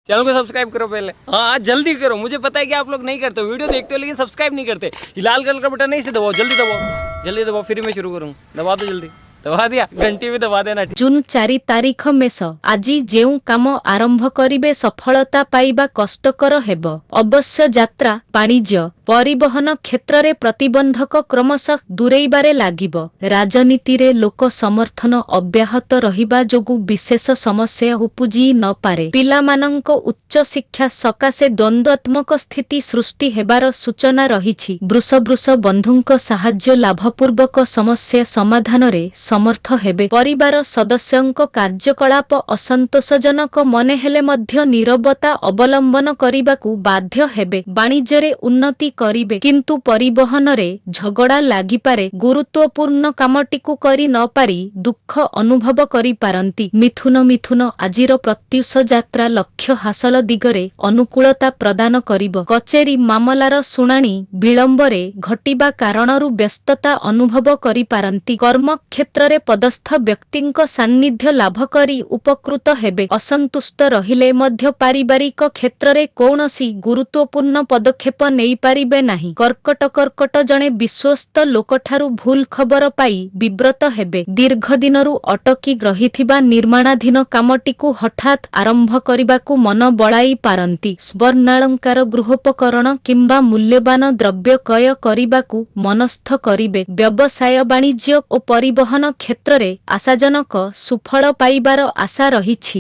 Channel को subscribe करो पहले। हाँ हाँ, जल्दी करो। मुझे पता है कि आप लोग नहीं करते, वीडियो देखते हो लेकिन सब्सक्राइब नहीं करते। ये लाल कलर का बटन नहीं, इसे दबाओ, जल्दी दबाओ, जल्दी दबाओ, फिर मैं शुरू करूँ। दबा दो जल्दी। दबा दिया? घंटी भी दबा देना। ଜୁନ୍ 4 ତାରିଖ ମେଷ, ଆଜି ଯେଉଁ କାମ ଆରମ୍ଭ କରିବେ, ସଫଳତା ପାଇବା କଷ୍ଟକର ହେବ। ଅବଶ୍ୟ ଯାତ୍ରା, ବାଣିଜ୍ୟ, ପରିବହନ କ୍ଷେତ୍ରରେ ପ୍ରତିବନ୍ଧକ କ୍ରମଶଃ ଦୂରେଇବାରେ ଲାଗିବ। ରାଜନୀତିରେ ଲୋକ ସମର୍ଥନ ଅବ୍ୟାହତ ରହିବା ଯୋଗୁଁ ବିଶେଷ ସମସ୍ୟା ଉପୁଜି ନପାରେ। ପିଲାମାନଙ୍କ ଉଚ୍ଚ ଶିକ୍ଷା ସକାଶେ ଦ୍ୱନ୍ଦ୍ୱାତ୍ମକ ସ୍ଥିତି ସୃଷ୍ଟି ହେବାର ସୂଚନା ରହିଛି। ବୃଷ ବୃଷ, ବନ୍ଧୁଙ୍କ ସାହାଯ୍ୟ ଲାଭପୂର୍ବକ ସମସ୍ୟା ସମାଧାନରେ ସମର୍ଥ ହେବେ। ପରିବାର ସଦସ୍ୟଙ୍କ କାର୍ଯ୍ୟକଳାପ ଅସନ୍ତୋଷଜନକ ମନେ ହେଲେ ମଧ୍ୟ ନୀରବତା ଅବଲମ୍ବନ କରିବାକୁ ବାଧ୍ୟ ହେବେ। ବାଣିଜ୍ୟରେ ଉନ୍ନତି କରିବେ, କିନ୍ତୁ ପରିବହନରେ ଝଗଡ଼ା ଲାଗିପାରେ। ଗୁରୁତ୍ୱପୂର୍ଣ୍ଣ କାମଟିକୁ କରି ନ ପାରି ଦୁଃଖ ଅନୁଭବ କରିପାରନ୍ତି। ମିଥୁନ ମିଥୁନ, ଆଜିର ପ୍ରତ୍ୟୁଷ ଯାତ୍ରା ଲକ୍ଷ୍ୟ ହାସଲ ଦିଗରେ ଅନୁକୂଳତା ପ୍ରଦାନ କରିବ। କଚେରୀ ମାମଲାର ଶୁଣାଣି ବିଳମ୍ବରେ ଘଟିବା କାରଣରୁ ବ୍ୟସ୍ତତା ଅନୁଭବ କରିପାରନ୍ତି। କର୍ମକ୍ଷେତ୍ରରେ ପଦସ୍ଥ ବ୍ୟକ୍ତିଙ୍କ ସାନ୍ନିଧ୍ୟ ଲାଭ କରି ଉପକୃତ ହେବେ। ଅସନ୍ତୁଷ୍ଟ ରହିଲେ ମଧ୍ୟ ପାରିବାରିକ କ୍ଷେତ୍ରରେ କୌଣସି ଗୁରୁତ୍ୱପୂର୍ଣ୍ଣ ପଦକ୍ଷେପ ନେଇପାରିବେ ନାହିଁ। କର୍କଟ କର୍କଟ, ଜଣେ ବିଶ୍ୱସ୍ତ ଲୋକଠାରୁ ଭୁଲ ଖବର ପାଇ ବିବ୍ରତ ହେବେ। ଦୀର୍ଘ ଦିନରୁ ଅଟକି ରହିଥିବା ନିର୍ମାଣାଧୀନ କାମଟିକୁ ହଠାତ୍ ଆରମ୍ଭ କରିବାକୁ ମନ ବଳାଇ ପାରନ୍ତି। ସ୍ୱର୍ଣ୍ଣାଳଙ୍କାର, ଗୃହୋପକରଣ କିମ୍ବା ମୂଲ୍ୟବାନ ଦ୍ରବ୍ୟ କ୍ରୟ କରିବାକୁ ମନସ୍ଥ କରିବେ। ବ୍ୟବସାୟ, ବାଣିଜ୍ୟ ଓ ପରିବହନ କ୍ଷେତ୍ରରେ ଆଶାଜନକ ସୁଫଳ ପାଇବାର ଆଶା ରହିଛି।